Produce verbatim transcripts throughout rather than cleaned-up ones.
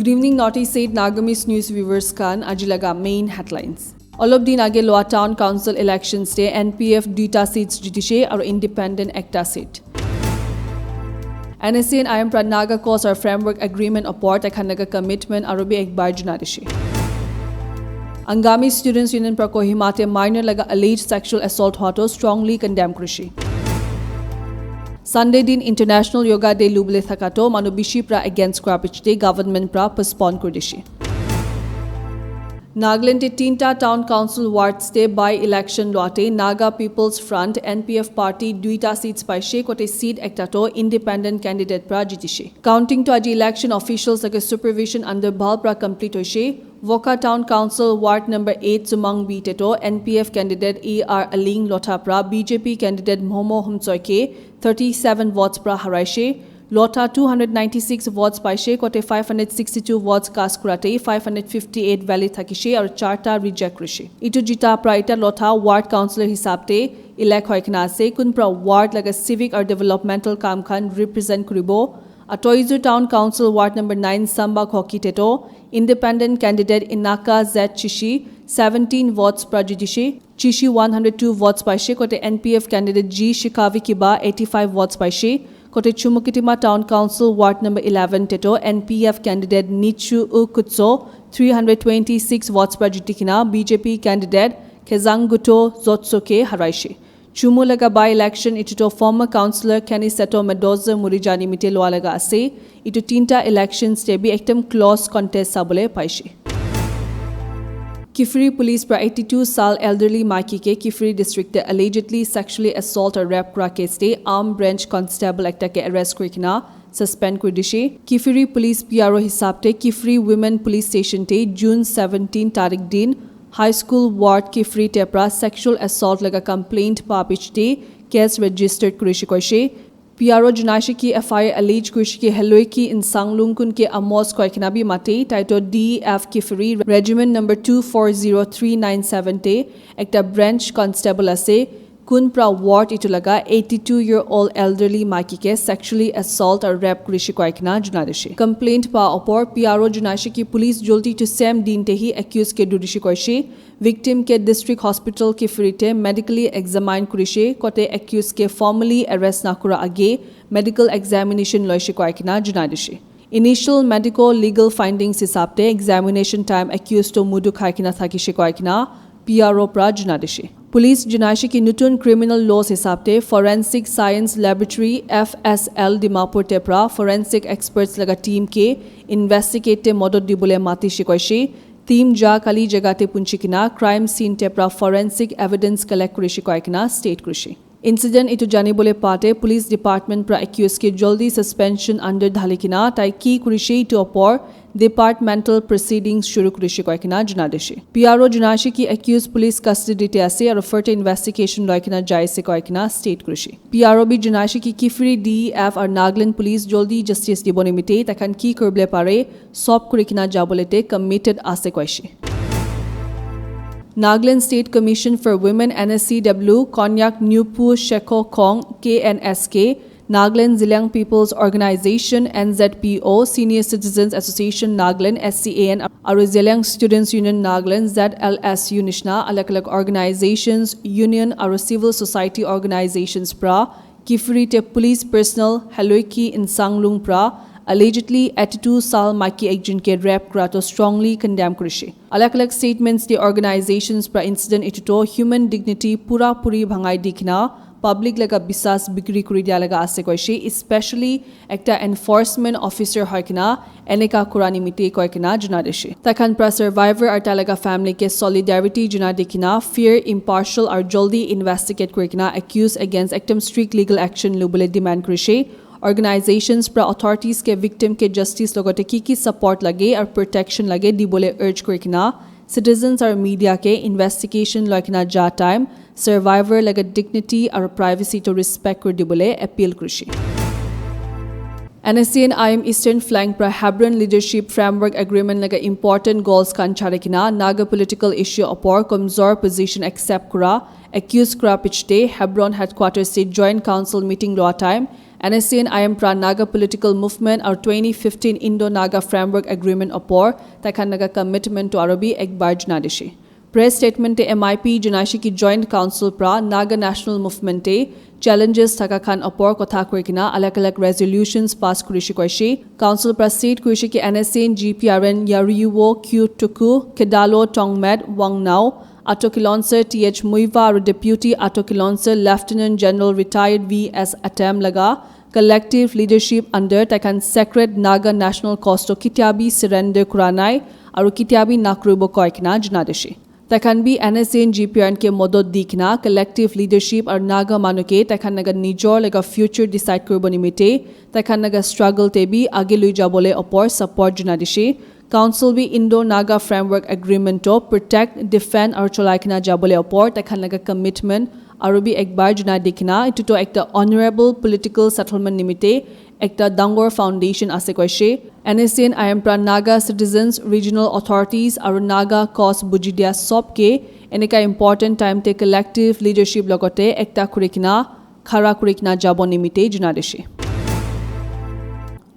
Good evening, North East Eight Nagamese News viewers khan. Aji laga main headlines. Olop din age loa town council elections te N P F duita seats jitishe aru independent ekta seat. N S C N I M pra Naga cause aru framework agreement opor taikhan laga commitment aru bi ek bar jana dishe. Angami Students Union pra Kohima te minor laga alleged sexual assault hwa to strongly condemn kurishe. Sunday din International Yoga Day lubole thaka to manu bishi pra against kura pichete government pra postpone kuri dishe. Nagaland te tinta town council wards te by election loate Naga People's Front N P F party duita seats paishe kote seat ekta to independent candidate pra jitishe. Counting to aji election officials lage supervision under bhal pra complete hoishe. Voka Town Council Ward number eight Sumang B te to N P F candidate A R Aling Lotha pra B J P candidate Momo Humchoi ke thirty-seven votes pra haraishe. Lotha two hundred ninety-six votes paishe kote five hundred sixty-two votes cast kurate five hundred fifty-eight valid thakishe aru charta reject kurishe. Itu jita pra ita Lotha ward councillor hisab te elect hoi kena ase. Kun pra ward laga civic aru developmental kam khan represent kuribo. Atoizu Town Council Ward number nine Samba Khoki te to independent candidate Inaka Z Chishi seventeen votes pra jitishe. Chishi one hundred two votes paishe kote N P F candidate G Shikavi Kiba eighty-five votes paishe. Kote Chumukitima Town Council Ward number eleven te to N P F candidate Nichu U Kutso three hundred twenty-six votes pra jiti kena B J P candidate Kezang Guto Zotso ke haraishe. Chumu laga by-election itu to former councillor Kenny Seto Medoza Murijani mite lua laga ase. Itu tinta elections te bi ekdam close contest sabole paishe. Kiphire police pra eighty-two sal elderly maiki ke Kiphire district te allegedly sexually assault or rape kura case te armed branch constable ekta ke arrest kuri kena suspend kuri dishe. Kiphire police P R O hisab te Kiphire Women Police Station te June seventeen tarik din High School Ward Kiphire te pra sexual assault laga complaint pa bichite case registered kurishe koishe. P R O janaishe ki F I R allege kurishe ki Heloiki Insanglung kun ke Amos koi kena bi mate taito D F Kiphire Regiment number two four zero three nine seven te ekta branch constable ase. Kun pra ward itu laga eighty-two year old elderly maiki ke sexually assault or rape kurishe koi kena jana dishe. Complaint pa opor P R O janaishe ki police joldi tu same din te hi accused ke durishe koishe. Victim ke district hospital Kiphire te medically examine kurishe kote accused ke formally arrest na kura age medical examination loishe koi kena jana dishe. Initial medico legal findings hisab te examination time accused to mudu khai kena thakishe koi kena P R O pra jana dishe. Police janaishe ki nutun criminal laws hisab te Forensic Science Laboratory F S L Dimapur te pra forensic experts laga team ke investigate te modot dibole matishe koishe. Team ja kali jaga te punchi kena crime scene te pra forensic evidence collect kurishe koi kena state kurishe. Incident itu janibole pate police department pra accused ke joldi suspension under dhali kena tai ki kurishe itu opor departmental proceedings shuru kurishe koi kena jana dishe. P R O janaishe ki accused police custody te ase aru further investigation loi kena jaise koi kena state kurishe. P R O bi janaishe ki Kiphire D F aru Nagaland police joldi justice dibo nimite taikhan ki kuribole pare sob kuri kena jabole te committed ase koishe. Nagaland State Commission for Women, N S C W, Konyak Nyupu Sheko Khong, K N S K, Nagaland Zeliang People's Organization, N Z P O, Senior Citizens Association Nagaland, S C A N, aru Zeliang Students Union Nagaland, Z L S U nishina alag alag organizations, union aru civil society organizations pra Kiphire te police personnel Heloiki Insanglung pra allegedly eighty-two sal maiki ekjon ke rape kura to strongly condemn kurishe. Alag alag statements te organizations pra incident itu to human dignity pura puri bhangai di kena public laga bisas bikri kuri dia laga ase koishe, especially ekta enforcement officer hoi kena eneka kura nimite koi kena jana dishe. Taikhan pra survivor aru tai laga family ke solidarity jana di kena fair, impartial aru joldi investigate kuri kena accused against ekdam strict legal action lubole demand kurishe. Organizations pra authorities ke victim ke justice logote ki ki support lage aru protection lage dibole urge kuri kena citizens aru media ke investigation loi kena ja time survivor laga dignity aru privacy to respect kuri dibole appeal kurishe. N S C N I M Eastern Flank pra Hebron Leadership Framework Agreement laga important goals khan chari kena Naga political issue opor kamzor position accept kura accuse kura pichete Hebron headquarters te joint council meeting lua time N S C N I M pra Naga political movement aru twenty fifteen Indo-Naga Framework Agreement opor taikhan laga commitment to aru bi ek bar jana dishi. Press statement te M I P janashi ki Joint Council pra Naga National Movement te challenges thaka khan opor kotha koi kena alag alag resolutions pass kurishi koishi. Council pra state kurishi ki N S C N G P R N Yariwo Q Tuku, Kedalo Tongmet Wangnao, Ato Kilonser T H Muiva aru Deputy Ato Kilonser Lieutenant General Retired V S Atem laga collective leadership under taikhan sacred Naga national cause to kitiabi surrender kuranai aru kitiabi nakrubo koi kena jana dishi. Taikhan bi N S C N G P R N ke modot di kena collective leadership aru Naga manu ke taikhan laga nijor laga future decide kuribo nimite taikhan laga struggle te bi age lui jabole opor support jana dishi. Council bi Indo-Naga Framework Agreement to protect, defend aru cholai kena jabole opor taikhan laga commitment aru bi ek bar jana di kena itu to ekta honorable political settlement nimite ekta dangor foundation ase koishe. N S C N I M pra Naga citizens, regional authorities aru Naga cause buji dia sob ke eneka important time te collective leadership logote ekta kuri kena khara kuri kena jabo nimite jana dishi.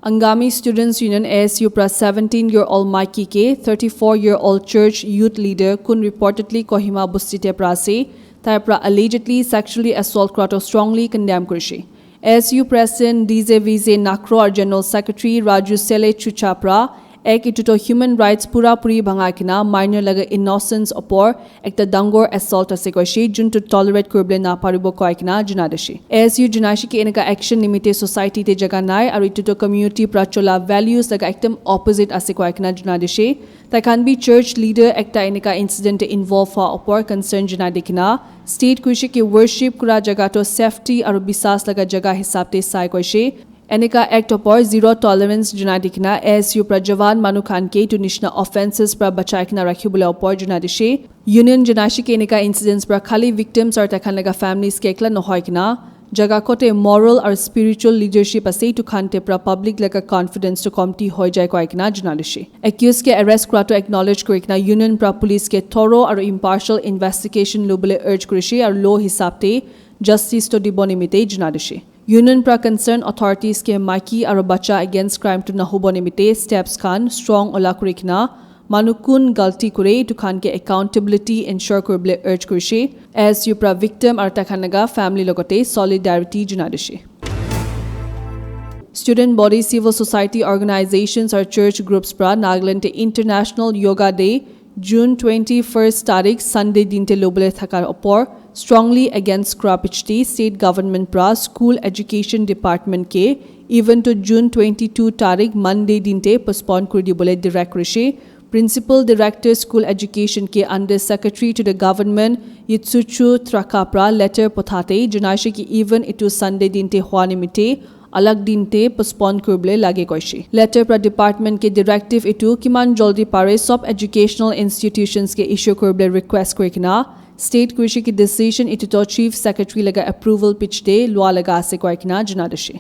Angami Students Union A S U pra seventeen year old maiki ke thirty-four year old church youth leader kun reportedly Kohima busti te pra ase, tai pra allegedly sexually assault kura to strongly condemn kurishi. A S U President D J V J Nakro aru General Secretary Raju Sele Chucha pra ek itu to human rights pura puri bhangai kena minor laga innocence opor ekta dangor assault ase koishe, juntu tolerate kuribole na paribo koi kena jana dishi. A S U jana dishi ki eneka action nimite society te jaga nai aru itu to community pra chola values laga ekdam opposite ase koi kena jana dishi. Taikhan bi church leader ekta eneka incident te involve hua opor concern jana di kena state kuishe ki worship kura jaga to safety aru bisas laga jaga hisab te sai koishe. Eneka act opor zero tolerance jana di kena A S U pra jawan manu khan ke itu nishina offenses pra bachai kena rakhibole opor jana dishi. Union jana dishi ki eneka incidents pra khali victims aru taikhan laga families ke ekla nohoi kena jaga kote moral aru spiritual leadership ase itu khan te pra public laga confidence to komti hoi jai koi kena jana dishi. Accused ke arrest kura to acknowledge kuri kena union pra police ke thorough aru impartial investigation lubole urge kurishi aru law hisab te justice to dibo nimite jana dishi. Union pra concern authorities ke maiki aru bacha against crime to nahubo nimite steps khan strong ola kuri kena manu kun galti kure itu khan ke accountability ensure kuribole urge kurishi. A S U pra victim aru taikhan laga family logote solidarity jana dishi. Student body, civil society organizations aru church groups pra Nagaland te International Yoga Day June twenty-first tarik Sunday dinte lobole thakar opor strongly against kura pichete state government pra school education department ke even to June twenty-two tarik Monday dinte postpone kuri dibole direct kurishi. Principal Director School Education ke under Secretary to the Government Yitsuchu Traka pra letter pothate janaishe ki even itu Sunday dinte hua nimite alag dinte postpone kuribole lage koishe. Letter pra department ke directive itu kiman joldi pare sob educational institutions ke issue kuribole request kuri kena state kurishe ki decision itu to Chief Secretary laga approval pichete lua laga ase koi kena jana dishe.